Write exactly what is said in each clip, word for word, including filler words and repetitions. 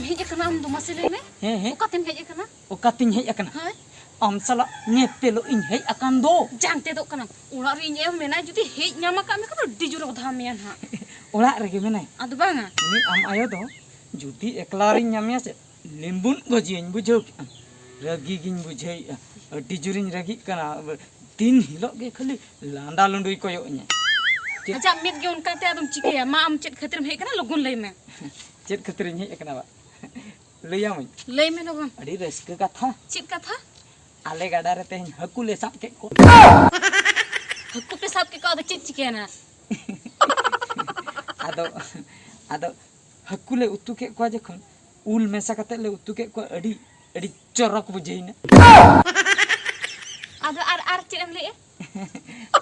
ᱦᱮᱡ ᱟᱠᱟᱱᱟ ᱟᱢ ᱫᱚ? ᱢᱟᱥᱮ ᱞᱟᱹᱭ ᱢᱮ᱾ ᱦᱮᱸ, ᱦᱮᱸ᱾ ᱚᱠᱟᱛᱮᱢ ᱦᱮᱡ ᱟᱠᱟᱱᱟ? ᱚᱠᱟᱛᱤᱧ ᱦᱮᱡ ᱟᱠᱟᱱᱟ? ᱦᱳᱭ᱾ ᱟᱢ ᱥᱟᱞᱟᱜ ᱧᱮᱯᱮᱞᱚᱜ ᱤᱧ ᱦᱮᱡ ᱟᱠᱟᱱ ᱫᱚ᱾ ᱡᱟᱝ ᱛᱮᱫᱚᱜ ᱠᱟᱱᱟᱢ᱾ ᱚᱲᱟᱜ ᱨᱮ ᱤᱧ ᱟᱭᱳ ᱢᱮᱱᱟᱭ, ᱡᱩᱫᱤ ᱦᱮᱡ ᱧᱟᱢ ᱟᱠᱟᱫ ᱢᱮ ᱠᱷᱟᱱ ᱫᱚ ᱟᱹᱰᱤ ᱡᱳᱨᱮ ᱚᱫᱷᱟ ᱢᱮᱭᱟ ᱱᱟᱦᱟᱜ᱾ ᱚᱲᱟᱜ ᱨᱮᱜᱮ ᱢᱮᱱᱟᱭ᱾ ᱟᱫᱚ ᱵᱟᱝᱟ᱾ ᱩᱱᱤ ᱟᱢ ᱟᱭᱳ ᱫᱚ ᱡᱩᱫᱤ ᱮᱠᱞᱟ ᱨᱤᱧ ᱧᱟᱢᱮᱭᱟ ᱥᱮ, ᱞᱤᱢᱵᱩᱱ ᱜᱚᱡᱤᱭᱟᱹᱧ ᱵᱩᱡᱷᱟᱹᱣ ᱠᱮᱜᱼᱟᱢ᱾ ᱨᱟᱹᱜᱤ ᱜᱤᱧ ᱵᱩᱡᱷᱟᱹᱣᱮᱫᱼᱟ, ᱟᱹᱰᱤ ᱡᱳᱨᱤᱧ ᱨᱟᱹᱜᱤᱜ ᱠᱟᱱᱟ᱾ ᱫᱤᱱ ᱦᱤᱞᱳᱜ ᱜᱮ ᱠᱷᱟᱹᱞᱤ ᱞᱟᱸᱫᱟ ᱞᱩᱸᱰᱩᱭ ᱠᱚᱭᱚᱜ ᱤᱧᱟ᱾ ᱪᱮᱫ ᱟᱡᱟᱜ ᱢᱮᱫ ᱜᱮ ᱚᱱᱠᱟᱛᱮ, ᱟᱫᱚᱢ ᱪᱤᱠᱟᱹᱭᱟ? ᱢᱟ, ᱟᱢ ᱪᱮᱫ ᱠᱷᱟᱹᱛᱤᱨᱮᱢ ᱦᱮᱡ ᱟᱠᱟᱱᱟ, ᱞᱚᱜᱚᱱ ᱞᱟᱹᱭ ᱢᱮ᱾ ᱪᱮᱫ ᱠᱷᱟᱹᱛᱤᱨᱤᱧ ᱦᱮᱡ ᱟᱠᱟᱱᱟ ᱵᱟ? ᱞᱟᱹᱭᱟᱢᱟᱹᱧ᱾ ᱞᱟᱹᱭ ᱢᱮ ᱞᱚᱜᱚᱱ᱾ ᱟᱹᱰᱤ ᱨᱟᱹᱥᱠᱟᱹ ᱠᱟᱛᱷᱟ᱾ ᱪᱮᱫ ᱠᱟᱛᱷᱟ? ᱟᱞᱮ ᱜᱟᱰᱟ ᱨᱮ ᱛᱮᱦᱮᱧ ᱦᱟᱹᱠᱩ ᱞᱮ ᱥᱟᱵ ᱠᱮᱫ ᱠᱚᱣᱟ᱾ ᱦᱟᱹᱠᱩ ᱯᱮ ᱥᱟᱵ ᱠᱮᱫ ᱠᱚᱣᱟ, ᱟᱫᱚ ᱪᱮᱫ ᱪᱤᱠᱟᱹᱭᱮᱱᱟ? ᱟᱫᱚ, ᱟᱫᱚ ᱦᱟᱹᱠᱩ ᱞᱮ ᱩᱛᱩ ᱠᱮᱫ ᱠᱚᱣᱟ ᱡᱚᱠᱷᱚᱱ, ᱩᱞ ᱢᱮᱥᱟ ᱠᱟᱛᱮ ᱞᱮ ᱩᱛᱩ ᱠᱮᱫ ᱠᱚᱣᱟ, ᱟᱹᱰᱤ, ᱟᱹᱰᱤ ᱪᱚᱨᱚᱠ ᱵᱩᱡᱷᱟᱹᱣᱮᱱᱟ᱾ ᱟᱫᱚ ᱟᱨ, ᱟᱨ ᱪᱮᱫ ᱮᱢ ᱞᱟᱹᱭᱮᱜᱼᱟ?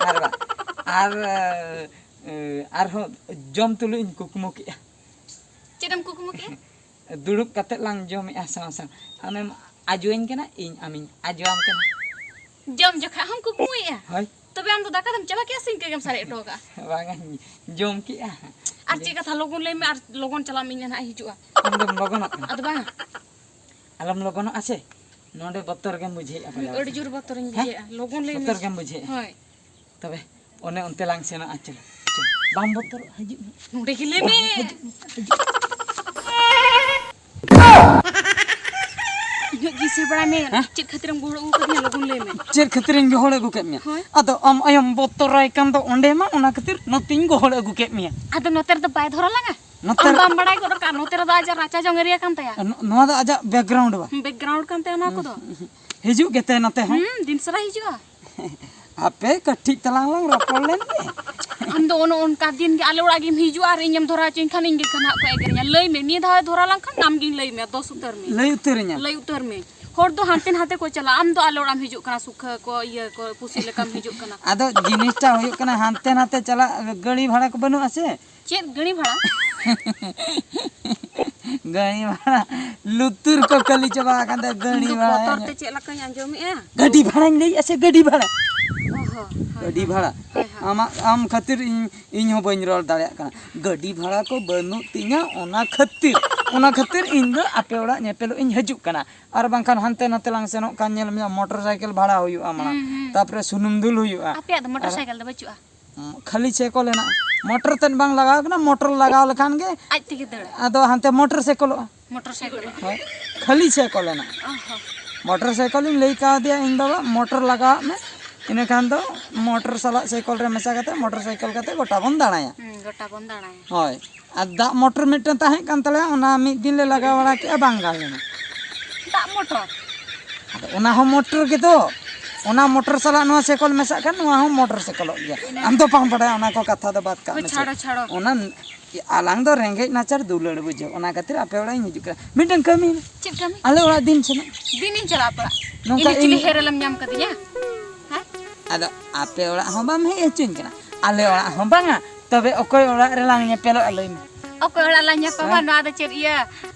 ᱟᱨ ᱵᱟ-, ᱟᱨ, ᱮ, ᱟᱨᱦᱚᱸ ᱡᱚᱢ ᱛᱩᱞᱩᱡ ᱤᱧ ᱠᱩᱠᱢᱩ ᱠᱮᱜᱼᱟ᱾ ᱪᱮᱫ ᱮᱢ ᱠᱩᱠᱢᱩ ᱠᱮᱜᱼᱟ? ᱫᱩᱲᱩᱵ ᱠᱟᱛᱮ ᱞᱟᱝ ᱡᱚᱢᱮᱜᱼᱟ ᱥᱟᱶ ᱥᱟᱶ᱾ ᱟᱢᱮᱢ ᱟᱡᱚᱣᱟᱹᱧ ᱠᱟᱱᱟ, ᱤᱧ ᱟᱢᱤᱧ ᱟᱡᱚᱣᱟᱢ ᱠᱟᱱᱟ᱾ ᱡᱚᱢ ᱡᱚᱠᱷᱟᱜ ᱦᱚᱸᱢ ᱠᱩᱠᱢᱩᱭᱮᱜᱼᱟ? ᱦᱳᱭ᱾ ᱛᱚᱵᱮ ᱟᱢ ᱫᱚ ᱫᱟᱠᱟ ᱫᱚᱢ ᱪᱟᱵᱟ ᱠᱮᱜᱼᱟ ᱥᱮ ᱤᱱᱠᱟᱹ ᱜᱮᱢ ᱥᱟᱨᱮᱡ ᱦᱚᱴᱚ ᱠᱟᱜᱼᱟ? ᱵᱟᱝᱟ, ᱡᱚᱢ ᱠᱮᱜᱼᱟ᱾ ᱟᱨ ᱪᱮᱫ ᱠᱟᱛᱷᱟ? ᱞᱚᱜᱚᱱ ᱞᱟᱹᱭ ᱢᱮ, ᱟᱨ ᱞᱚᱜᱚᱱ ᱪᱟᱞᱟᱜ ᱢᱮ, ᱤᱧ ᱱᱟᱦᱟᱜ ᱦᱤᱡᱩᱜᱼᱟ᱾ ᱟᱢ ᱫᱚᱢ ᱞᱚᱜᱚᱱᱚᱜ ᱠᱟᱱᱟ? ᱟᱫᱚ ᱵᱟᱝᱟ᱾ ᱟᱞᱚᱢ ᱞᱚᱜᱚᱱᱚᱜᱼᱟ ᱥᱮ, ᱱᱚᱰᱮ ᱵᱚᱛᱚᱨ ᱜᱮᱢ ᱵᱩᱡᱷᱟᱹᱣᱮᱫᱼᱟ ᱯᱟᱞᱮ᱾ ᱟᱹᱰᱤ ᱡᱳᱨ ᱵᱚᱛᱚᱨᱤᱧ ᱦᱮᱸ? ᱵᱩᱡᱷᱟᱹᱣᱮᱫᱼᱟ, ᱞᱚᱜᱚᱱ ᱞᱟᱹᱭ ᱢᱮ᱾ ᱵᱚᱛᱚᱨ ᱜᱮᱢ ᱵᱩᱡᱷᱟᱹᱣᱮᱫᱼᱟ? ᱦᱳᱭ᱾ ᱛᱚᱵᱮ ᱚᱱᱮ ᱚᱱᱛᱮ ᱞᱟᱝ ᱥᱮᱱᱚᱜᱼᱟ, ᱪᱚᱞᱚ, ᱪᱚᱞᱚ᱾ ᱵᱟᱢ ᱵᱚᱛᱚᱨᱚᱜᱼᱟ, ᱦᱤᱡᱩᱜ ᱢᱮ᱾ ᱱᱚᱰᱮ ᱜᱮ ᱞᱟᱹᱭ ᱢᱮ᱾ ᱦᱤᱡᱩᱜ ᱢᱮ, ᱦᱤᱡᱩᱜ ᱢᱮ᱾ ᱤᱧᱟᱹᱜ ᱜᱤᱥᱤ ᱵᱟᱲᱟᱭ ᱢᱮ᱾ ᱦᱮᱸ? ᱪᱮᱫ ᱠᱷᱟᱹᱛᱤᱨᱮᱢ ᱜᱚᱦᱚᱲ ᱟᱹᱜᱩ ᱠᱟᱫᱤᱧᱟ, ᱞᱚᱜᱚᱱ ᱞᱟᱹᱭ ᱢᱮ᱾ ᱪᱮᱫ ᱠᱷᱟᱹᱛᱤᱨᱤᱧ ᱜᱚᱦᱚᱲ ᱟᱹᱜᱩ ᱠᱮᱫ ᱢᱮᱭᱟ? ᱦᱳᱭ᱾ ᱟᱫᱚ ᱟᱢ ᱟᱭᱳᱢ ᱵᱚᱛᱚᱨᱟᱭ ᱠᱟᱱ ᱫᱚ ᱚᱸᱰᱮ ᱢᱟ, ᱚᱱᱟ ᱠᱷᱟᱹᱛᱤᱨ ᱱᱚᱛᱮᱧ ᱜᱚᱦᱚᱲ ᱟᱹᱜᱩ ᱠᱮᱫ ᱢᱮᱭᱟ᱾ ᱟᱫᱚ ᱱᱚᱛᱮ ᱨᱮᱫᱚ ᱵᱟᱭ ᱫᱷᱚᱨᱟ ᱞᱟᱝᱟ? ᱱᱚᱛᱮ ᱟᱢ ᱨᱮ- ᱵᱟᱢ ᱵᱟᱲᱟᱭ ᱜᱚᱫ ᱠᱟᱜᱼᱟ, ᱱᱚᱛᱮ ᱨᱮᱫᱚ ᱟᱡᱟᱜ ᱨᱟᱪᱟ ᱡᱚᱝ area ᱠᱟᱱ ᱛᱟᱭᱟ᱾ ᱱᱚ-, ᱱᱚᱣᱟ ᱫᱚ ᱟᱡᱟᱜ background ᱵᱟ? ᱦᱩᱸ, background ᱠᱟᱱ ᱛᱟᱭᱟ ᱱᱚᱣᱟ ᱠᱚᱫᱚ᱾ ᱦᱤᱡᱩᱜ ᱜᱮᱛᱟᱭ ᱱᱚᱛᱮ ᱦᱚᱸ᱾ ᱦᱩᱸ, ᱫᱤᱱ ᱥᱟᱨᱟ ᱦᱤᱡᱩᱜᱼᱟ᱾ ᱦᱟᱯᱮ ᱠᱟᱹᱴᱤᱡ ᱛᱟᱞᱟᱝ ᱞᱟᱝ ᱨᱚᱯᱚᱲ ᱞᱮᱱ ᱜᱮ᱾ ᱟᱢ ᱫᱚ ᱚᱱᱮ ᱚᱱᱠᱟ ᱫᱤᱱ ᱜᱮ ᱟᱞᱮ ᱚᱲᱟᱜ ᱜᱮᱢ ᱦᱤᱡᱩᱜᱼᱟ ᱟᱨ ᱤᱧᱮᱢ ᱫᱷᱚᱨᱟᱣ ᱦᱚᱪᱚᱧ ᱠᱷᱟᱱ ᱤᱧ ᱜᱮ ᱠᱷᱟᱱ ᱦᱟᱸᱜ ᱠᱚ ᱮᱜᱮᱨᱤᱧᱟ᱾ ᱞᱟᱹᱭ ᱢᱮ, ᱱᱤᱭᱟᱹ ᱫᱷᱟᱣ ᱮ ᱫᱷᱚᱨᱟᱣ ᱞᱮᱱᱠᱷᱟᱱ ᱟᱢ ᱜᱤᱧ ᱞᱟᱹᱭ ᱢᱮᱭᱟ, ᱫᱚᱥ ᱩᱛᱟᱹᱨ ᱢᱮ᱾ ᱞᱟᱹᱭ ᱩᱛᱟᱹᱨᱤᱧᱟ᱾ ᱞᱟᱹᱭ ᱩᱛᱟᱹᱨ ᱢᱮ᱾ ᱦᱚᱲ ᱫᱚ ᱦᱟᱱᱛᱮ ᱱᱟᱛᱮ ᱠᱚ ᱪᱟᱞᱟᱜᱼᱟ, ᱟᱢ ᱫᱚ ᱟᱞᱮ ᱚᱲᱟᱜ ᱮᱢ ᱦᱤᱡᱩᱜ ᱠᱟᱱᱟ, ᱥᱩᱠᱷᱟᱹ ᱠᱚ, ᱤᱭᱟᱹ ᱠᱚ, ᱯᱩᱥᱤ ᱞᱮᱠᱟᱢ ᱦᱤᱡᱩᱜ ᱠᱟᱱᱟ᱾ ᱟᱫᱚ ᱡᱤᱱᱤᱥᱴᱟ ᱦᱩᱭᱩᱜ ᱠᱟᱱᱟ, ᱦᱟᱱᱛᱮ ᱱᱟᱛᱮ ᱪᱟᱞᱟᱜ ᱜᱟᱹᱲᱤ ᱵᱷᱟᱲᱟ ᱠᱚ ᱵᱟᱹᱱᱩᱜᱼᱟ ᱥᱮ? ᱪᱮᱫ ᱜᱟᱹᱲᱤ ᱵᱷᱟᱲᱟ? ᱜᱟᱹᱲᱤ ᱵᱷᱟᱲᱟ, ᱞᱩᱛᱩᱨ ᱠᱚ ᱠᱟᱹᱞᱤ ᱪᱟᱵᱟ ᱟᱠᱟᱱ ᱛᱟᱭᱟ, ᱜᱟᱹᱲᱤ ᱤᱧ ᱫᱚ ᱵᱷᱟᱲᱟ ᱵᱚᱛᱚᱨ ᱧᱟᱢ᱾ ᱛᱮ ᱪᱮᱫ ᱞᱮᱠᱟᱧ ᱟᱸᱡᱚᱢᱮᱜᱼᱟ᱾ ᱜᱟᱹᱰᱤ ᱵᱷᱟᱲᱟᱧ ᱞᱟᱹᱭᱮᱜᱼᱟ ᱥᱮ, ᱜᱟᱹᱰᱤ ᱵᱷᱟᱲᱟ? ᱚ ᱦᱚᱸ᱾ ᱦᱳᱭ, ᱜᱟᱹᱰᱤ ᱦᱳᱭ᱾ ᱵᱷᱟᱲᱟ᱾ ᱦᱳᱭ, ᱦᱳᱭ᱾ ᱟᱢᱟᱜ, ᱟᱢ ᱠᱷᱟᱹᱛᱤᱨ ᱤᱧ, ᱤᱧ ᱦᱚᱸ ᱵᱟᱹᱧ ᱨᱚᱲ ᱫᱟᱲᱮᱭᱟᱜ ᱠᱟᱱᱟ᱾ ᱜᱟᱹᱰᱤ ᱵᱷᱟᱲᱟ ᱠᱚ ᱵᱟᱹᱱᱩᱜ ᱛᱤᱧᱟ, ᱚᱱᱟ ᱠᱷᱟᱹᱛᱤᱨ, ᱚᱱᱟ ᱠᱷᱟᱹᱛᱤᱨ ᱤᱧ ᱫᱚ ᱟᱯᱮ ᱚᱲᱟᱜ ᱧᱮᱯᱮᱞᱚᱜ ᱤᱧ ᱦᱤᱡᱩᱜ ᱠᱟᱱᱟ᱾ ᱟᱨ ᱵᱟᱝᱠᱷᱟᱱ ᱦᱟᱱᱛᱮ ᱱᱟᱛᱮ ᱞᱟᱝ ᱥᱮᱱᱚᱜ ᱠᱷᱟᱱ ᱧᱮᱞ ᱢᱮᱭᱟ, ᱢᱚᱴᱚᱨ ᱥᱟᱭᱠᱮᱞ ᱵᱷᱟᱲᱟ ᱦᱩᱭᱩᱜᱼᱟ ᱢᱟᱲᱟᱝ, ᱦᱩᱸ, ᱦᱩᱸ᱾ ᱛᱟᱯᱚᱨᱮ ᱥᱩᱱᱩᱢ ᱫᱩᱞ ᱦᱩᱭᱩᱜᱼᱟ᱾ ᱟᱯᱮᱭᱟᱜ ᱫᱚ ᱢᱚᱴᱚᱨ ᱟᱨ ᱥᱟᱭᱠᱮᱞ ᱫᱚ ᱵᱟᱹᱪᱩᱜᱼᱟ? ᱠᱷᱟᱹᱞᱤ ᱥᱟᱭᱠᱮᱞ ᱦᱮᱱᱟᱜᱼᱟ, ᱢᱚᱴᱚᱨ ᱛᱮᱫ ᱵᱟᱝ ᱞᱟᱜᱟᱣ ᱠᱟᱱᱟ᱾ ᱢᱚᱴᱚᱨ ᱞᱟᱜᱟᱣ ᱞᱮᱠᱷᱟᱱ ᱜᱮ ᱟᱡ ᱛᱮᱜᱮ ᱫᱟᱹᱲᱟ᱾ ᱟᱫᱚ ᱦᱟᱱᱛᱮ ᱢᱚᱴᱚᱨ ᱥᱟᱭᱠᱮᱞᱚᱜᱼᱟ᱾ Motor cycle. ᱦᱳᱭ, ᱠᱷᱟᱹᱞᱤ ᱥᱟᱭᱠᱮᱞ ᱦᱮᱱᱟᱜᱼᱟ᱾ ᱚ ᱦᱚᱸ᱾ ᱢᱚᱴᱚᱨ ᱥᱟᱭᱠᱮᱞ ᱤᱧ ᱞᱟᱹᱭ ᱠᱟᱣᱫᱮᱭᱟ ᱤᱧ ᱵᱟᱵᱟ, "ᱢᱚᱴᱚᱨ ᱞᱟᱜᱟᱣᱟᱜ ᱢᱮ, ᱤᱱᱟᱹᱠᱷᱟᱱ ᱫᱚ ᱢᱚᱴᱚᱨ ᱥᱟᱞᱟᱜ ᱥᱟᱭᱠᱮᱞ ᱨᱮ ᱢᱮᱥᱟ ᱠᱟᱛᱮ ᱢᱚᱴᱚᱨ ᱥᱟᱭᱠᱮᱞ ᱠᱟᱛᱮ ᱜᱚᱴᱟ ᱵᱚᱱ ᱫᱟᱬᱟᱭᱟ᱾" ᱦᱩᱸ, ᱜᱚᱴᱟ ᱵᱚᱱ ᱫᱟᱬᱟᱭᱟ᱾ ᱦᱳᱭ, ᱟᱨ ᱫᱟᱜ ᱢᱚᱴᱚᱨ ᱢᱤᱫᱴᱮᱱ ᱛᱟᱦᱮᱸ ᱠᱟᱱ ᱛᱟᱞᱮᱭᱟ, ᱚᱱᱟ ᱢᱤᱫ ᱫᱤᱱ ᱞᱮ ᱞᱟᱜᱟᱣ ᱵᱟᱲᱟ ᱠᱮᱜᱼᱟ, ᱵᱟᱝ ᱜᱟᱱ ᱞᱮᱱᱟ᱾ ᱫᱟᱜ ᱢᱚᱴᱚᱨ? ᱟᱫᱚ ᱚᱱᱟ ᱦᱚᱸ ᱢᱚᱴᱚᱨ ᱜᱮᱫᱚ, ᱚᱱᱟ ᱢᱚᱴᱚᱨ ᱥᱟᱞᱟᱜ ᱱᱚᱣᱟ ᱥᱟᱭᱠᱮᱞ ᱢᱮᱥᱟᱜ ᱠᱷᱟᱱ ᱱᱚᱣᱟ ᱦᱚᱸ ᱢᱚᱴᱚᱨ ᱥᱟᱭᱠᱮᱞᱚᱜ ᱜᱮᱭᱟ᱾ ᱤᱱᱟᱹ ᱟᱢ ᱫᱚ ᱵᱟᱢ ᱵᱟᱰᱟᱭᱟ, ᱚᱱᱟ ᱠᱚ ᱠᱟᱛᱷᱟ ᱫᱚ ᱵᱟᱫ ᱠᱟᱜ ᱦᱳᱭ, ᱢᱮᱥᱮ᱾ ᱪᱷᱟᱲᱚ, ᱪᱷᱟᱲᱚ᱾ ᱚᱱᱟ ᱟᱞᱟᱝ ᱫᱚ ᱨᱮᱸᱜᱮᱡ ᱱᱟᱪᱟᱨ ᱫᱩᱞᱟᱹᱲ ᱵᱩᱡᱷᱟᱹᱣ, ᱚᱱᱟ ᱠᱷᱟᱹᱛᱤᱨ ᱟᱯᱮ ᱚᱲᱟᱜ ᱤᱧ ᱦᱤᱡᱩᱜ ᱠᱟᱱᱟ᱾ ᱢᱤᱫᱴᱟᱝ ᱠᱟᱹᱢᱤ ᱢᱮ᱾ ᱪᱮᱫ ᱠᱟᱹᱢᱤ? ᱟᱞᱮ ᱚᱲᱟᱜ ᱫᱤᱱ ᱥᱮᱱᱚᱜ᱾ ᱫᱤᱱᱤᱧ ᱪᱟᱞᱟᱜᱼᱟ ᱟᱯᱮ ᱚᱲᱟᱜ? ᱱᱚᱝᱠᱟ ᱤᱧ ᱫᱚ ᱪᱤᱞᱤ ᱤᱧ ᱦᱮᱨᱮᱞᱮᱢ ᱧᱟᱢ ᱠᱟᱫᱤᱧᱟ? ᱦᱮᱸ? ᱟᱫᱚ ᱟᱯᱮ ᱚᱲᱟᱜ ᱦᱚᱸ ᱵᱟᱢ ᱦᱮᱡ ᱦᱚᱪᱚᱧ ᱠᱟᱱᱟ, ᱟᱞᱮ ᱚᱲᱟᱜ ᱦᱚᱸ ᱵᱟᱝᱟ, ᱛᱚᱵᱮ ᱚᱠᱚᱭ ᱚᱲᱟᱜ ᱨᱮᱞᱟᱝ ᱧᱮᱯᱮᱞᱚᱜᱼᱟ, ᱞᱟᱹᱭ ᱢᱮ? ᱚᱠᱚᱭ ᱚᱲᱟᱜ ᱞᱟᱝ ᱧᱟᱯᱟᱢᱟ? ᱦᱮᱸ? ᱱᱚᱣᱟ ᱫᱚ ᱪᱮᱫ ᱤᱭᱟᱹ,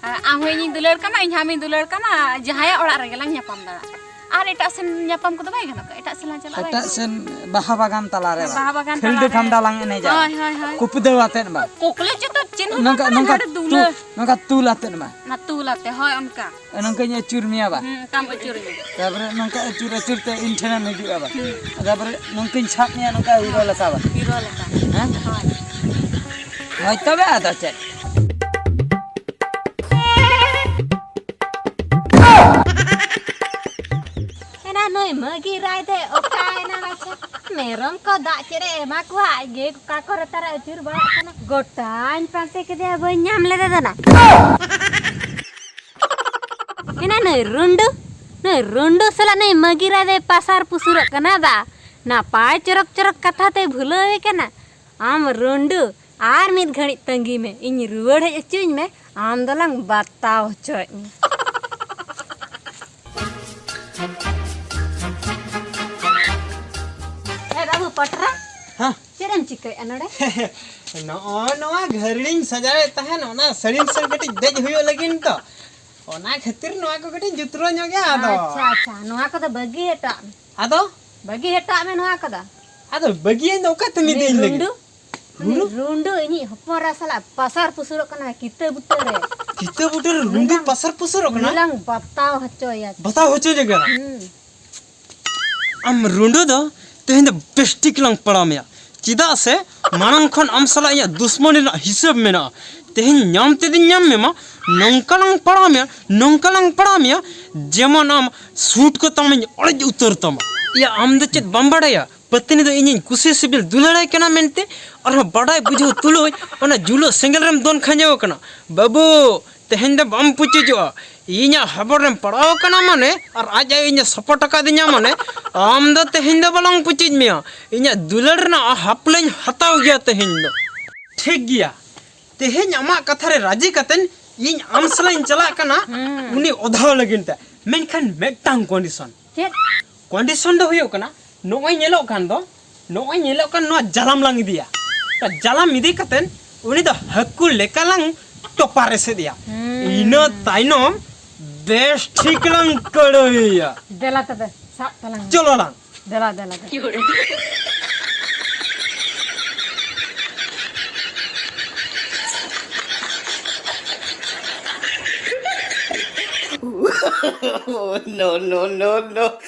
ᱟᱢ ᱦᱚᱸ ᱤᱧᱤᱧ ᱫᱩᱞᱟᱹᱲ ᱠᱟᱢᱟ, ᱤᱧ ᱦᱚᱸ ᱟᱢᱤᱧ ᱫᱩᱞᱟᱹᱲ ᱠᱟᱢᱟ, ᱡᱟᱦᱟᱸᱭᱟᱜ ᱚᱲᱟᱜ ᱨᱮᱜᱮ ᱞᱟᱝ ᱧᱟᱯᱟᱢ ᱫᱟᱲᱮᱭᱟᱜᱼᱟ᱾ ᱟᱨ ᱮᱴᱟᱜ ᱥᱮᱱ ᱧᱟᱯᱟᱢ ᱠᱚᱫᱚ ᱵᱟᱭ ᱜᱟᱱᱚᱜᱼᱟ? ᱮᱴᱟᱜ ᱥᱮᱱ ᱞᱟᱝ ᱪᱟᱞᱟᱜᱼᱟ, ᱵᱟᱭ ᱮᱴᱟᱜ ᱜᱟᱱᱚᱜᱼᱟ? ᱥᱮᱱ ᱵᱟᱦᱟ ᱵᱟᱜᱟᱱ ᱛᱟᱞᱟᱨᱮ ᱵᱟᱝ? ᱵᱟᱦᱟ ᱵᱟᱜᱟᱱ ᱠᱷᱤᱞᱰᱩ ᱛᱟᱞᱟᱨᱮ᱾ ᱠᱷᱟᱱᱰᱟ ᱞᱟᱝ ᱮᱱᱮᱡᱟ᱾ ᱦᱳᱭ, ᱦᱳᱭ, ᱦᱳᱭ᱾ ᱠᱩᱯᱫᱟᱹᱣ ᱟᱛᱮᱫ ᱵᱟᱝ? ᱠᱩᱠᱞᱤ ᱡᱩᱛᱟᱹ ᱪᱮᱫ ᱦᱚᱸ ᱱᱚᱝᱠᱟ, ᱵᱟᱝ ᱠᱟᱱᱟ, ᱱᱚᱝᱠᱟ ᱱᱚᱰᱮ ᱛᱩ-, ᱫᱩᱞᱟᱹᱲ᱾ ᱱᱚᱝᱠᱟ ᱛᱩᱞ ᱟᱛᱮᱫ ᱵᱟᱝ? ᱚᱱᱟ ᱛᱩᱞ ᱟᱛᱮ, ᱦᱳᱭ, ᱚᱱᱠᱟ᱾ ᱱᱚᱝᱠᱟᱧ ᱟᱹᱪᱩᱨ ᱢᱮᱭᱟ ᱵᱟᱝ? ᱦᱩᱸ, ᱚᱱᱠᱟᱢ ᱟᱹᱪᱩᱨᱤᱧᱟ᱾ ᱛᱟᱨᱯᱚᱨᱮ ᱱᱚᱝᱠᱟ ᱟᱹᱪᱩᱨ ᱟᱹᱪᱩᱨ ᱛᱮ ᱤᱧ ᱴᱷᱮᱱᱮᱢ ᱦᱤᱡᱩᱜᱼᱟ ᱵᱟᱝ? ᱦᱩᱸ᱾ ᱛᱟᱨᱯᱚᱨᱮ ᱱᱚᱝᱠᱟᱧ ᱥᱟᱵ ᱢᱮᱭᱟ, ᱱᱚᱝᱠᱟ ᱦᱤᱨᱳ ᱞᱮᱠᱟ ᱵᱟᱝ? ᱦᱤᱨᱳ ᱞᱮᱠᱟ᱾ ᱦᱮᱸ? ᱦᱳᱭ᱾ ᱦᱳᱭ, ᱛᱚᱵᱮ ᱟᱫᱚ ᱪᱮᱫ? ᱮᱱᱟ ᱱᱩᱭ ᱢᱟᱹᱜᱤ ᱨᱟᱭ ᱫᱚᱭ ᱚᱠᱟᱭᱮᱱᱟ ᱢᱟᱪᱷᱟ? ᱢᱮᱨᱚᱢ ᱠᱚ ᱫᱟᱜ ᱪᱮᱫ ᱮ ᱮᱢᱟ ᱠᱚᱣᱟ, ᱟᱡ ᱜᱮ ᱚᱠᱟ ᱠᱚᱨᱮ ᱛᱟᱨᱟ ᱟᱹᱪᱩᱨ ᱵᱟᱲᱟᱜ ᱠᱟᱱᱟ᱾ ᱜᱚᱴᱟᱧ ᱯᱟᱱᱛᱮ ᱠᱮᱫᱮᱭᱟ, ᱵᱟᱹᱧ ᱧᱟᱢ ᱞᱮᱫᱮ ᱫᱚ ᱱᱟ᱾ ᱮᱱᱟ ᱱᱩᱭ ᱨᱩᱱᱰᱩ, ᱱᱩᱭ ᱨᱩᱱᱰᱩ ᱥᱟᱞᱟᱜ ᱱᱩᱭ ᱢᱟᱹᱜᱤ ᱨᱟᱭ ᱫᱚᱭ ᱯᱟᱥᱟᱨ ᱯᱩᱥᱩᱨᱚᱜ ᱠᱟᱱᱟ ᱵᱟ᱾ ᱱᱟᱯᱟᱭ ᱪᱚᱨᱚᱠ ᱪᱚᱨᱚᱠ ᱠᱟᱛᱷᱟ ᱛᱮᱭ ᱵᱷᱩᱞᱟᱹᱣᱮ ᱠᱟᱱᱟ᱾ ᱟᱢ ᱨᱩᱱᱰᱩ, ᱟᱨ ᱢᱤᱫ ᱜᱷᱟᱹᱲᱤᱡ ᱛᱟᱺᱜᱤ ᱢᱮ, ᱤᱧ ᱨᱩᱣᱟᱹᱲ ᱦᱮᱡ ᱦᱚᱪᱚᱧ ᱢᱮ, ᱟᱢ ᱫᱚᱞᱟᱝ ᱵᱟᱛᱟᱣ ᱦᱚᱪᱚᱭᱮᱫ ᱢᱮ᱾ ᱮ ᱵᱟᱹᱵᱩ ᱯᱚᱴᱨᱟ, ᱦᱮᱸ? ᱪᱮᱫ ᱮᱢ ᱪᱤᱠᱟᱹᱭᱮᱫᱼᱟ ᱱᱚᱰᱮ? ᱱᱚᱜᱼᱚᱭ ᱱᱚᱣᱟ ᱜᱷᱟᱹᱨᱤᱧ ᱥᱟᱡᱟᱣᱮᱫ ᱛᱟᱦᱮᱱ, ᱚᱱᱟ ᱥᱟᱹᱲᱤᱢ ᱥᱮᱫ ᱠᱟᱹᱴᱤᱡ ᱫᱮᱡ ᱦᱩᱭᱩᱜ ᱞᱟᱹᱜᱤᱫ ᱛᱚ, ᱚᱱᱟ ᱠᱷᱟᱹᱛᱤᱨ ᱱᱚᱣᱟ ᱠᱚ ᱠᱟᱹᱴᱤᱡ ᱡᱩᱛᱨᱟᱹ ᱧᱚᱜ ᱜᱮᱭᱟ ᱟᱫᱚ᱾ ᱟᱪᱪᱷᱟ, ᱟᱪᱪᱷᱟ, ᱱᱚᱣᱟ ᱠᱚᱫᱚ ᱵᱟᱹᱜᱤ ᱦᱚᱴᱚᱜ ᱢᱮ᱾ ᱟᱫᱚ? ᱵᱟᱹᱜᱤ ᱦᱚᱴᱚᱜ ᱢᱮ ᱱᱚᱣᱟ ᱠᱚᱫᱚ᱾ ᱟᱫᱚ ᱵᱟᱹᱜᱤᱭᱟᱹᱧ ᱫᱚ ᱚᱠᱟᱛᱮᱢ ᱤᱫᱤᱧ ᱞᱟᱹᱜᱤᱫ? ᱨᱩᱸᱰᱩ, ᱩᱱᱤ ᱨᱩᱸᱰᱩ ᱤᱧᱤᱡ ᱦᱚᱯᱚᱱ ᱮᱨᱟ ᱥᱟᱞᱟᱜ ᱯᱟᱥᱟᱨ ᱯᱩᱥᱩᱨᱚᱜ ᱠᱟᱱᱟ ᱠᱤᱛᱟᱹ ᱵᱩᱴᱟᱹ ᱨᱮ᱾ ᱠᱤᱛᱟᱹ ᱵᱩᱴᱟᱹ ᱨᱮ ᱨᱩᱸᱰᱩ ᱩᱱᱤ ᱞᱟᱝ, ᱯᱟᱥᱟᱨ ᱯᱩᱥᱩᱨᱚᱜ ᱠᱟᱱᱟ? ᱩᱱᱤ ᱞᱟᱝ ᱵᱟᱛᱟᱣ ᱦᱚᱪᱚᱭᱟ᱾ ᱵᱟᱛᱟᱣ ᱦᱚᱪᱚᱭᱮ ᱠᱟᱱᱟ? ᱦᱩᱸ᱾ ᱟᱢ ᱨᱩᱸᱰᱩ ᱫᱚ ᱛᱮᱦᱮᱧ ᱫᱚ ᱵᱮᱥ ᱴᱷᱤᱠ ᱞᱟᱝ ᱯᱟᱲᱟᱣ ᱢᱮᱭᱟ᱾ ᱪᱮᱫᱟᱜ ᱥᱮ ᱢᱟᱲᱟᱝ ᱠᱷᱚᱱ ᱟᱢ ᱥᱟᱞᱟᱜ ᱤᱧᱟᱹᱜ ᱫᱩᱥᱢᱚᱱᱤ ᱨᱮᱱᱟᱜ ᱦᱤᱥᱟᱹᱵ ᱢᱮᱱᱟᱜᱼᱟ᱾ ᱛᱮᱦᱮᱧ ᱧᱟᱢ ᱛᱮᱫᱚᱧ ᱧᱟᱢ ᱢᱮᱢᱟ, ᱱᱚᱝᱠᱟ ᱞᱟᱝ ᱯᱟᱲᱟᱣ ᱢᱮᱭᱟ, ᱱᱚᱝᱠᱟ ᱞᱟᱝ ᱯᱟᱲᱟᱣ ᱢᱮᱭᱟ, ᱡᱮᱢᱚᱱ ᱟᱢ ᱥᱩᱴ ᱠᱚ ᱛᱟᱢᱤᱧ ᱚᱲᱮᱡ ᱩᱛᱟᱹᱨ ᱛᱟᱢᱟ᱾ ᱤᱭᱟ, ᱟᱢ ᱫᱚ ᱪᱮᱫ ᱵᱟᱢ ᱵᱟᱲᱟᱭᱟ? ᱯᱟᱹᱛᱱᱤ ᱫᱚ ᱤᱧᱤᱧ ᱠᱩᱥᱤ ᱥᱤᱵᱤᱞ ᱫᱩᱞᱟᱹᱲᱟᱭ ᱠᱟᱱᱟ ᱢᱮᱱᱛᱮ, ᱟᱨᱦᱚᱸ ᱵᱟᱰᱟᱭ ᱵᱩᱡᱷᱟᱹᱣ ᱛᱩᱞᱩᱡ ᱚᱱᱟ ᱡᱩᱞᱟᱹᱜ ᱥᱮᱸᱜᱮᱞ ᱨᱮᱢ ᱫᱚᱱ ᱠᱷᱟᱸᱡᱚ ᱟᱠᱟᱱᱟ᱾ ᱵᱟᱹᱵᱩ, ᱛᱮᱦᱮᱧ ᱫᱚ ᱵᱟᱢ ᱯᱩᱪᱩᱡᱚᱜᱼᱟ᱾ ᱤᱧᱟᱜ ᱦᱟᱵᱚᱲ ᱨᱮᱢ ᱯᱟᱲᱟᱣ ᱟᱠᱟᱱᱟ ᱢᱟᱱᱮ, ᱟᱨ ᱟᱡ ᱟᱭᱳ ᱤᱧᱮ ᱥᱚᱯᱚᱴ ᱟᱠᱟᱫᱤᱧᱟ ᱢᱟᱱᱮ, ᱟᱢ ᱫᱚ ᱛᱮᱦᱮᱧ ᱫᱚ ᱵᱟᱞᱟᱝ ᱯᱩᱪᱩᱡ ᱢᱮᱭᱟ᱾ ᱤᱧᱟᱜ ᱫᱩᱞᱟᱹᱲ ᱨᱮᱱᱟᱜ ᱦᱟᱯᱞᱟᱧ ᱦᱟᱛᱟᱣ ᱜᱮᱭᱟ ᱛᱮᱦᱮᱧ ᱫᱚ᱾ ᱴᱷᱤᱠ ᱜᱮᱭᱟ, ᱛᱮᱦᱮᱧ ᱟᱢᱟᱜ ᱠᱟᱛᱷᱟ ᱨᱮ ᱨᱟᱹᱡᱤ ᱠᱟᱛᱮᱱ ᱤᱧ ᱟᱢ ᱥᱟᱞᱟᱜ ᱤᱧ ᱪᱟᱞᱟᱜ ᱠᱟᱱᱟ, ᱦᱩᱸ᱾ ᱩᱱᱤ ᱚᱫᱷᱟᱣ ᱞᱟᱹᱜᱤᱫ ᱛᱮ᱾ ᱢᱮᱱᱠᱷᱟᱱ ᱢᱤᱫᱴᱟᱝ ᱠᱚᱱᱰᱤᱥᱚᱱ᱾ ᱪᱮᱫ? ᱠᱚᱱᱰᱤᱥᱚᱱ ᱫᱚ ᱦᱩᱭᱩᱜ ᱠᱟᱱᱟ, ᱱᱚᱜᱼᱚᱭ ᱧᱮᱞᱚᱜ ᱠᱟᱱ ᱫᱚ, ᱱᱚᱜᱼᱚᱭ ᱧᱮᱞᱚᱜ ᱠᱟᱱ ᱱᱚᱣᱟ ᱡᱟᱞᱟᱢ ᱞᱟᱝ ᱤᱫᱤᱭᱟ᱾ ᱚᱱᱟ ᱡᱟᱞᱟᱢ ᱤᱫᱤ ᱠᱟᱛᱮᱱ ᱩᱱᱤ ᱫᱚ ᱦᱟᱹᱠᱩ ᱞᱮᱠᱟ ᱞᱟᱝ ᱴᱚᱯᱟᱨ ᱮᱥᱮᱫᱮᱭᱟ᱾ ᱦᱩᱸ᱾ ᱤᱱᱟᱹ ᱛᱟᱭᱱᱚᱢ ᱵᱮᱥ ᱴᱷᱤᱠ ᱞᱟᱝ ᱠᱟᱹᱲᱟᱹᱭᱮᱭᱟ᱾ ᱫᱮᱞᱟ ᱛᱚᱵᱮ, ᱥᱟᱵ ᱛᱟᱞᱟᱝ ᱢᱮ᱾ ᱪᱚᱞᱚ ᱞᱟᱝ᱾ ᱫᱮᱞᱟ, ᱫᱮᱞᱟ, ᱫᱮᱞᱟ᱾ No, no, no, no.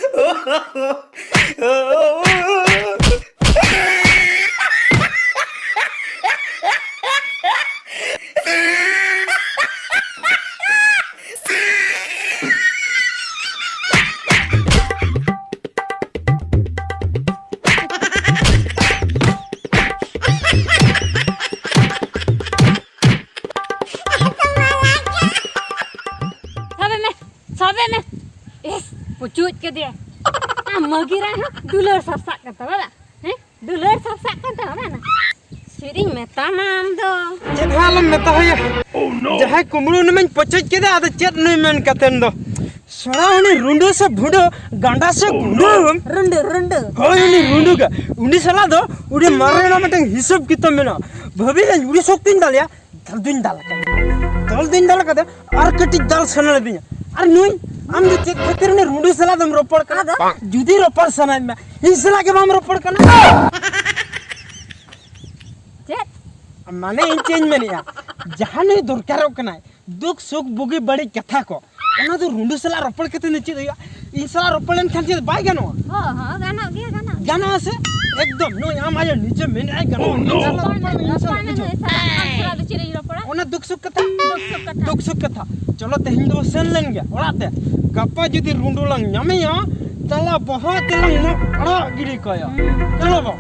ᱥᱟᱵᱮ ᱢᱮ, ᱥᱟᱵᱮ ᱢᱮ᱾ ᱤᱥ, ᱯᱩᱪᱩᱡ ᱠᱮᱫᱮᱭᱟ᱾ ᱟᱢ ᱢᱟᱹᱜᱤ ᱨᱟᱭ ᱦᱚᱸ ᱫᱩᱞᱟᱹᱲ ᱥᱟᱵ ᱥᱟᱵ ᱠᱟᱱ ᱛᱟᱢᱟ ᱵᱟᱝ? ᱦᱮᱸ? ᱫᱩᱞᱟᱹᱲ ᱥᱟᱵ ᱥᱟᱵ ᱠᱟᱱ ᱛᱟᱢᱟ ᱵᱟᱝ? ᱪᱮᱫ ᱤᱧ ᱢᱮᱛᱟᱢᱟ ᱟᱢ ᱫᱚ? ᱪᱮᱫ ᱦᱚᱸ ᱟᱞᱚᱢ ᱢᱮᱛᱟ ᱦᱳᱭᱟ᱾ ᱡᱟᱦᱟᱸᱭ ᱠᱩᱢᱵᱽᱲᱩ ᱩᱱᱤ ᱢᱟᱧ ᱯᱚᱪᱚᱡ ᱠᱮᱫᱟ, ᱟᱫᱚ ᱪᱮᱫ ᱱᱩᱭ ᱢᱮᱱ ᱠᱟᱛᱮᱱ ᱫᱚ? ᱥᱚᱲᱟ ᱩᱱᱤ ᱨᱩᱸᱰᱟᱹ ᱥᱮ ᱵᱷᱩᱸᱰᱟᱹ, ᱜᱟᱸᱰᱟ ᱥᱮ ᱜᱩᱸᱰᱟᱹ᱾ ᱨᱩᱸᱰᱟᱹ, ᱨᱩᱸᱰᱟᱹ᱾ ᱦᱳᱭ, ᱩᱱᱤ ᱨᱩᱸᱰᱟᱹ ᱜᱮ᱾ ᱩᱱᱤ ᱥᱟᱞᱟᱜ ᱫᱚ ᱩᱱᱤ ᱢᱟᱨᱮ ᱨᱮᱱᱟᱜ ᱢᱤᱫᱴᱟᱝ ᱦᱤᱥᱟᱹᱵ ᱠᱤᱛᱟᱹᱵ ᱢᱮᱱᱟᱜᱼᱟ᱾ ᱵᱷᱟᱹᱵᱤ ᱞᱟᱹᱧ ᱩᱱᱤ ᱥᱚᱠᱛᱤᱧ ᱫᱟᱞᱮᱭᱟ, ᱫᱟᱞ ᱫᱩᱧ ᱫᱟᱞ ᱟᱠᱟᱫᱟ᱾ ᱫᱟᱞ ᱫᱩᱧ ᱫᱟᱞ ᱟᱠᱟᱫᱟ, ᱟᱨ ᱠᱟᱹᱴᱤᱡ ᱫᱟᱞ ᱥᱟᱱᱟ ᱞᱤᱫᱤᱧᱟ᱾ ᱟᱨ ᱱᱩᱭ, ᱟᱢ ᱫᱚ ᱪᱮᱫ ᱠᱷᱟᱹᱛᱤᱨ ᱩᱱᱤ ᱨᱩᱸᱰᱟᱹ ᱥᱟᱞᱟᱜ ᱫᱚᱢ ᱨᱚᱯᱚᱲ ᱠᱟᱱᱟ? ᱟᱫᱚ? ᱡᱩᱫᱤ ᱨᱚᱯᱚᱲ ᱥᱟᱱᱟᱭᱮᱫ ᱢᱮ, ᱤᱧ ᱥᱟᱞᱟᱜ ᱜᱮ ᱵᱟᱢ ᱨᱚᱯᱚᱲ ᱠᱟᱱᱟ᱾ ᱪᱮᱫ? ᱢᱟᱱᱮ ᱤᱧ ᱪᱮᱫ ᱤᱧ ᱢᱮᱱᱮᱫᱼᱟ, ᱡᱟᱦᱟᱸ ᱱᱩᱭ ᱫᱚᱨᱠᱟᱨᱚᱜ ᱠᱟᱱᱟᱭ, ᱫᱩᱠ ᱥᱩᱠ ᱵᱩᱜᱤ ᱵᱟᱹᱲᱤᱡ ᱠᱟᱛᱷᱟ ᱠᱚ, ᱚᱱᱟ ᱫᱚ ᱨᱩᱸᱰᱩ ᱥᱟᱞᱟᱜ ᱨᱚᱯᱚᱲ ᱠᱟᱛᱮ ᱫᱚ ᱪᱮᱫ ᱦᱩᱭᱩᱜᱼᱟ? ᱤᱧ ᱥᱟᱞᱟᱜ ᱨᱚᱯᱚᱲ ᱞᱮᱱᱠᱷᱟᱱ ᱪᱮᱫ ᱵᱟᱭ ᱜᱟᱱᱚᱜᱼᱟ? ᱦᱚᱸ, ᱦᱚᱸ, ᱜᱟᱱᱚᱜ ᱜᱮᱭᱟ, ᱜᱟᱱᱚᱜ ᱜᱮᱭᱟ᱾ ᱜᱟᱱᱚᱜᱼᱟ ᱥᱮ? ᱮᱠᱫᱚᱢ, ᱱᱩᱭ ᱟᱢ ᱟᱭᱳ ᱱᱤᱡᱮ ᱢᱮᱱᱮᱫᱼᱟᱭ ᱜᱟᱱᱚᱜᱼᱟ᱾ ᱤᱧ ᱥᱟᱞᱟᱜ ᱨᱚᱯᱚᱲ ᱢᱮ, ᱤᱧ ᱥᱟᱞᱟᱜ ᱜᱟᱱᱚᱜ ᱜᱮᱭᱟ᱾ ᱵᱩᱡᱷᱟᱹᱣ᱾ ᱟᱢ ᱥᱟᱞᱟᱜ ᱫᱚ ᱪᱮᱫ ᱤᱧ ᱨᱚᱯᱚᱲᱟ? ᱚᱱᱟ ᱫᱩᱠ ᱥᱩᱠ ᱠᱟᱛᱷᱟ᱾ ᱫᱩᱠ ᱥᱩᱠ ᱠᱟᱛᱷᱟ᱾ ᱫᱩᱠ ᱥᱩᱠ ᱠᱟᱛᱷᱟ᱾ ᱪᱚᱞᱚ, ᱛᱮᱦᱮᱧ ᱫᱚ ᱥᱮᱱ ᱞᱮᱱ ᱜᱮ ᱚᱲᱟᱜ ᱛᱮ᱾ ᱜᱟᱯᱟ ᱡᱩᱫᱤ ᱨᱩᱸᱰᱩ ᱞᱟᱝ ᱧᱟᱢᱮᱭᱟ, ᱛᱟᱞᱟ ᱵᱚᱦᱚᱜ ᱛᱮᱞᱟᱝ ᱢᱟᱜ ᱟᱲᱟᱜ ᱜᱤᱰᱤ ᱠᱟᱭᱟ᱾ ᱪᱚᱞᱚ ᱵᱟ᱾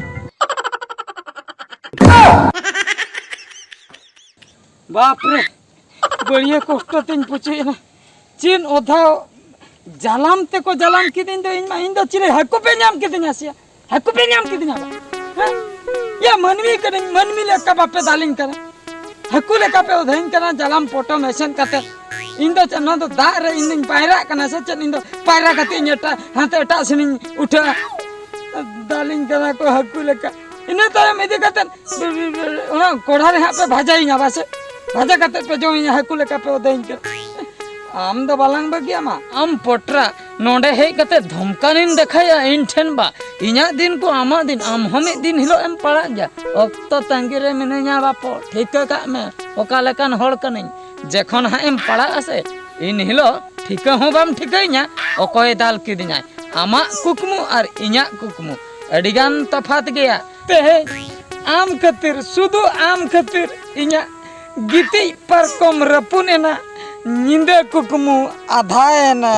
ᱵᱟᱯ ᱨᱮ, ᱵᱟᱹᱲᱤᱭᱟᱹ ᱠᱚᱥᱴᱚ ᱛᱤᱧ ᱯᱩᱪᱩᱡ ᱮᱱᱟ᱾ ᱪᱮᱫ ᱚᱫᱷᱟ ᱡᱟᱞᱟᱢ ᱛᱮᱠᱚ ᱡᱟᱞᱟᱢ ᱠᱤᱫᱤᱧ ᱫᱚ, ᱤᱧ ᱢᱟ, ᱤᱧ ᱫᱚ ᱪᱤᱞᱤ ᱦᱟᱹᱠᱩ ᱯᱮ ᱧᱟᱢ ᱠᱤᱫᱤᱧᱟ ᱥᱮ? ᱦᱟᱹᱠᱩ ᱯᱮ ᱧᱟᱢ ᱠᱤᱫᱤᱧᱟ ᱵᱟ? ᱦᱮᱸ? ᱭᱟ, ᱢᱟᱹᱱᱢᱤ ᱠᱟᱹᱱᱟᱹᱧ, ᱢᱟᱹᱱᱢᱤ ᱞᱮᱠᱟ ᱵᱟᱯᱮ ᱫᱟᱞᱤᱧ ᱠᱟᱱᱟ᱾ ᱦᱟᱹᱠᱩ ᱞᱮᱠᱟ ᱯᱮ ᱚᱫᱷᱟᱧ ᱠᱟᱱᱟ, ᱡᱟᱞᱟᱢ ᱯᱚᱴᱚᱢ ᱮᱥᱮᱫ ᱠᱟᱛᱮ᱾ ᱤᱧ ᱫᱚ ᱪᱮᱫ, ᱱᱚᱣᱟ ᱫᱚ ᱫᱟᱜ ᱨᱮ ᱤᱧ ᱫᱚᱧ ᱯᱟᱭᱨᱟᱜ ᱠᱟᱱᱟ ᱥᱮ ᱪᱮᱫ? ᱤᱧ ᱫᱚ ᱯᱟᱭᱨᱟ ᱠᱟᱛᱮ ᱤᱧ ᱮᱴᱟᱜ, ᱦᱟᱱᱛᱮ ᱮᱴᱟᱜ ᱥᱮᱱᱤᱧ ᱩᱴᱷᱟᱹᱜᱼᱟ᱾ ᱫᱟᱞᱤᱧ ᱠᱟᱱᱟ ᱠᱚ ᱦᱟᱹᱠᱩ ᱞᱮᱠᱟ᱾ ᱤᱱᱟᱹ ᱛᱟᱭᱚᱢ ᱤᱫᱤ ᱠᱟᱛᱮ ᱚᱱᱟ ᱠᱚᱲᱦᱟ ᱨᱮ ᱦᱟᱸᱜ ᱯᱮ ᱵᱷᱟᱡᱟᱭᱤᱧᱟ ᱵᱟᱥᱮ? ᱵᱷᱟᱡᱟ ᱠᱟᱛᱮ ᱯᱮ ᱡᱚᱢᱤᱧᱟ ᱦᱟᱹᱠᱩ ᱞᱮᱠᱟ ᱯᱮ ᱚᱫᱷᱟᱧ ᱠᱟᱱᱟ᱾ ᱟᱢ ᱫᱚ ᱵᱟᱞᱟᱝ ᱵᱟᱹᱜᱤᱭᱟᱢᱟ᱾ ᱟᱢ ᱯᱚᱴᱨᱟ, ᱱᱚᱰᱮ ᱦᱮᱡ ᱠᱟᱛᱮ ᱫᱷᱚᱢᱠᱟᱱᱤᱢ ᱫᱮᱠᱷᱟᱭᱟ ᱤᱧ ᱴᱷᱮᱱ ᱵᱟ? ᱤᱧᱟᱜ ᱫᱤᱱ ᱠᱚ ᱟᱢᱟᱜ ᱫᱤᱱ, ᱟᱢ ᱦᱚᱸ ᱢᱤᱫ ᱫᱤᱱ ᱦᱤᱞᱳᱜ ᱮᱢ ᱯᱟᱲᱟᱜ ᱜᱮᱭᱟ᱾ ᱚᱠᱛᱚ ᱛᱟᱺᱜᱤ ᱨᱮ ᱢᱤᱱᱟᱹᱧᱟ ᱵᱟᱯᱚ, ᱴᱷᱤᱠᱟᱹ ᱠᱟᱜ ᱢᱮ ᱚᱠᱟ ᱞᱮᱠᱟᱱ ᱦᱚᱲ ᱠᱟᱹᱱᱟᱹᱧ᱾ ᱡᱮᱠᱷᱚᱱ ᱦᱟᱸᱜ ᱮᱢ ᱯᱟᱲᱟᱜ ᱟᱥᱮ, ᱤᱱ ᱦᱤᱞᱳᱜ ᱴᱷᱤᱠᱟᱹ ᱦᱚᱸ ᱵᱟᱢ ᱴᱷᱤᱠᱟᱹᱧᱟ ᱚᱠᱚᱭᱮ ᱫᱟᱞ ᱠᱤᱫᱤᱧᱟᱭ᱾ ᱟᱢᱟᱜ ᱠᱩᱠᱢᱩ ᱟᱨ ᱤᱧᱟᱜ ᱠᱩᱠᱢᱩ ᱟᱹᱰᱤᱜᱟᱱ ᱛᱚᱯᱷᱟᱛ ᱜᱮᱭᱟ᱾ ᱛᱮᱦᱮᱧ ᱟᱢ ᱠᱷᱟᱹᱛᱤᱨ, ᱥᱩᱫᱷᱩ ᱟᱢ ᱠᱷᱟᱹᱛᱤᱨ ᱤᱧᱟᱜ ᱜᱤᱛᱤᱡ ᱯᱟᱨᱠᱚᱢ ᱨᱟᱹᱯᱩᱫ ᱮᱱᱟ, ᱧᱤᱫᱟᱹ ᱠᱩᱠᱢᱩ ᱟᱫᱷᱟᱭᱮᱱᱟ᱾